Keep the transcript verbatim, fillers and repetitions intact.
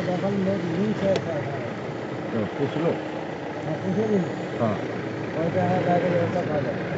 Double में link है, है, है। तो पूछ लो। हाँ, पूछे भी नहीं। हाँ। और क्या है, गाड़ी और सब आ जाए।